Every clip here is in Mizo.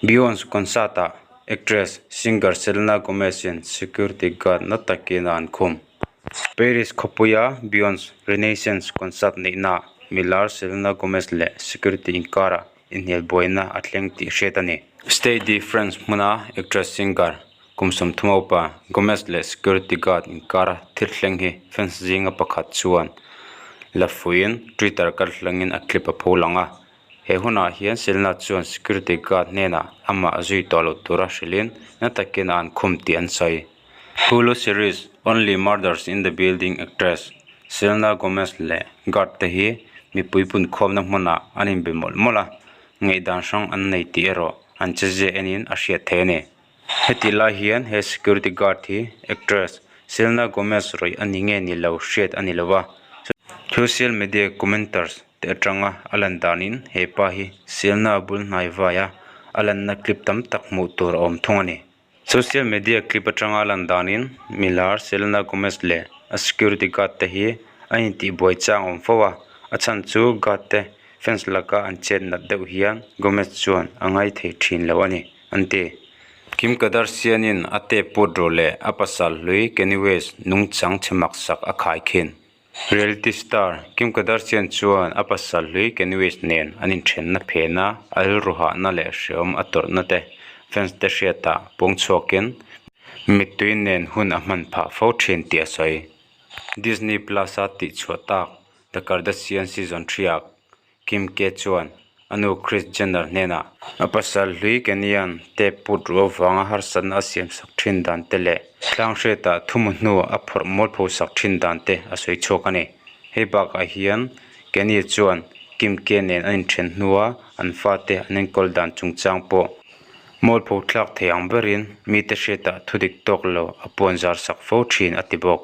Beyonce concert-ah actress, singer Selena Gomez-in security guard na takin a an khum. Paris khawpuia Beyonce Renaissance concert neihnaah milar Selena Gomez leh security inkarah inhnial buaina a thleng tih hriat a ni. Stade de France hmuna actress singer kum 30 upa Gomez leh security guard inkara thil thleng hi fans zinga pakhat chuan la fuiin Twitter kaltlangin a clip a pho lang a. He hunah hian Selena chuan security guard hnenah amah zui tawh loh tura hrilhin na takin a an khum tih an sawi. Hulu series Only Murders in the Building actress Selena Gomez leh guard te hi mipui punkhawmna hmunah an inbe mawlh mawlh a, ngaihdan hrang an nei tih erawh an chezia enin a hriat thei a ni. Heti lai hian he security guard hi actress Selena Gomez rawih a ni nge ni lo hriat a ni lo a, social media commenters te atanga a lan danin he pa hi Selena bul hnai vaia a lanna clip tam tak hmuh tur a awm thung a ni. Social media clip atanga a lan danin milar Selena Gomez leh a security guard te hi a intihbuai chang awm fo a, a chhan chu guard te fans laka an chet nat deuh hian Gomez chuan a ngai thei thin lo a ni. an ti. Kim Kardashian-in a tape put rawh leh a pasal hlui Kanye West nungchang chhe maksak a khai khin. Reality star Kim Kardashian chuan a pasal hlui Kanye West nen an inthenna phena a rilru hahna leh hreawm a tawrhna te fans te hriatah pawng chhuakin mittui nen hun a hman phah fo thin tih a sawi. Disney Plus-a tihchhuah tak The Kardashian Season 3-ah Kim K chuan a nu Kris Jenner hnenah a pasal hlui Kenyan tape put ruh avanga harsatna a siamsak thin dan te leh tlang hriatah thumu hnu a phawrh mualpho sak thin dan te a sawi chhuak a ni. Hei bakah hian Kanye chuan Kim K nen an inthen hnua an fate an enkawl dan chungchang pawh mualpho thlak thei ang berin mite hriatah thudik tawk lo a puanzar sak fo thin a ti bawk.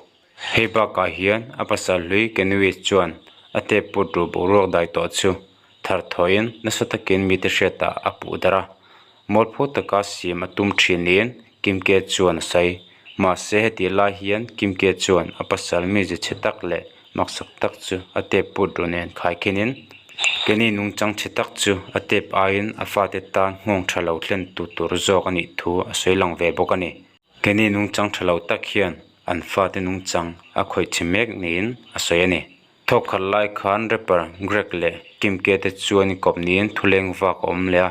Hei bakah hian a pasal hlui Kenwis chuan a tape put ruh boruak dai tawh chu thar thawhin nasa takin mite hriatah a puh darh a. Mualpho taka siam a tum thin niin Kim K chuan a sawi. Mahse heti lai hian Kim K chuan a pasal mize chhe tak leh maksak tak chu a tape put ruh nen khaikhinin Kenny nungchang chhe tak chu a tape aiin a fate tan nghawng tha lo thlen tu tur zawk a nih thu a sawi lang ve bawk a ni. Kenny nungchang tha lo tak hian an fate nungchang a khawih chhe mek niin a sawi a ni. Thawk khat lai khan rapper Greg leh Kim K te chuan inkawp niin thuleng vak a awm leh a,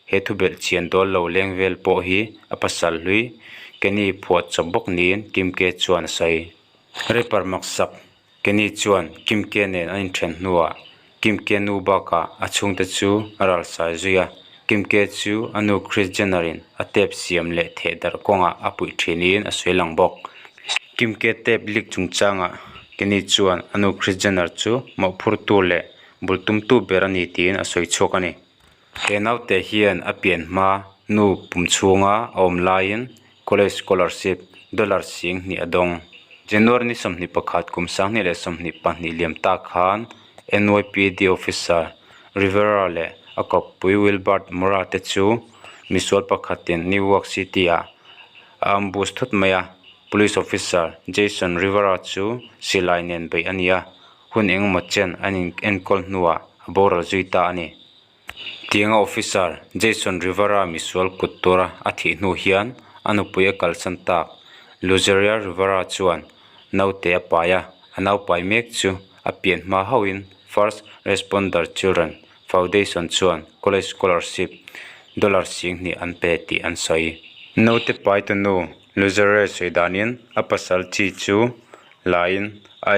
he thubelh chian dawl lo leng vel pawh hi a pasal hlui Kenny phuah chawp bawk niin Kim K chuan a sawi. Rapper maksak Kenny chuan Kim K nen an inthen hnuah Kim K nu bakah a chhungte chu a ralsai zui a, Kim K chu a nu Kris Jenner-in a tape siam leh theh darh kawngah a puih thinin a sawi lang bawk. Kim K tape leak chungchangah Kenny chuan a nu Kris Jenner chu mawhphurtu leh bultumtu ber a ni tiin a sawi chhuak a ni. He naute hian a pian hma nu pum chhunga a awm laiin college scholarship dollar 2000 a dawng. January ni 21 kum 2022 liam ta khan NYPD officer Rivera leh a kawppui Wilbert Mora te chu misual pakhatin New York City-ah a ambush thut mai a, police officer Jason Rivera chu silai nen beih a ni a, hun engemaw chen an enkawl hnuah a boral zui ta a ni. Tianga officer Jason Rivera misual kut tura a thih hnu hian a nupui a kalsan tak Luzeria Rivera chuan naute a pai a, a naupai mek chu a pian hma hauhin First Responder Children Foundation chuan college scholarship dollar 2000 an pe tih an sawi. Naute paite nu Luzeria sawi danin a pasal chi chu laiin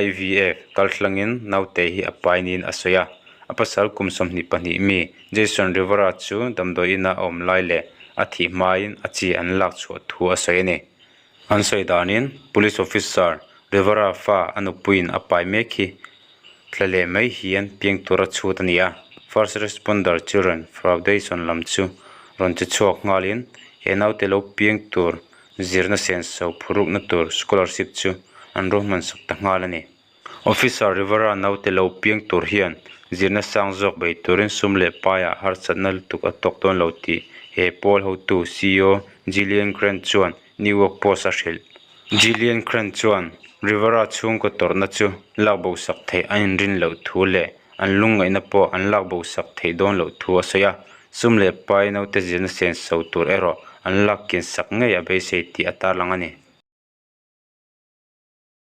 IVF kalthlangin naute hi a pai niin a sawi a. A pasal kum 22 mi Jason Rivera chu damdawi ina a awm lai leh a thih hmain a chi an lak chhuah thu a sawi a ni. An sawi danin Police Officer Rivera fa a nupuiin a pai mek hi tla leh mai hian piang tura chhut a ni a. First Responder Children Foundation lam chu rawn che chhuak nghalin he naute lo piang tur zirna senso phurukna tur scholarship chu an ruahman sak ta nghal a ni. Officer Rivera naute lo piang tur hian zirna sang zawk bei turin sum leh paiah harsatna lutuk a tawk dawn lo tih he pawl hotu CEO Gillian Grant chuan New York Post a hrilh. Gillian Grant chuan Rivera chhungkaw tawrhna chu lak bo sak theih an inrin loh thu leh an lungngaihna pawh an lak bo sak theih dawn loh thu a sawi a. Sum leh pai naute zirna senso tur erawh an lak kian sak ngei a beisei tih a tarlang a ni.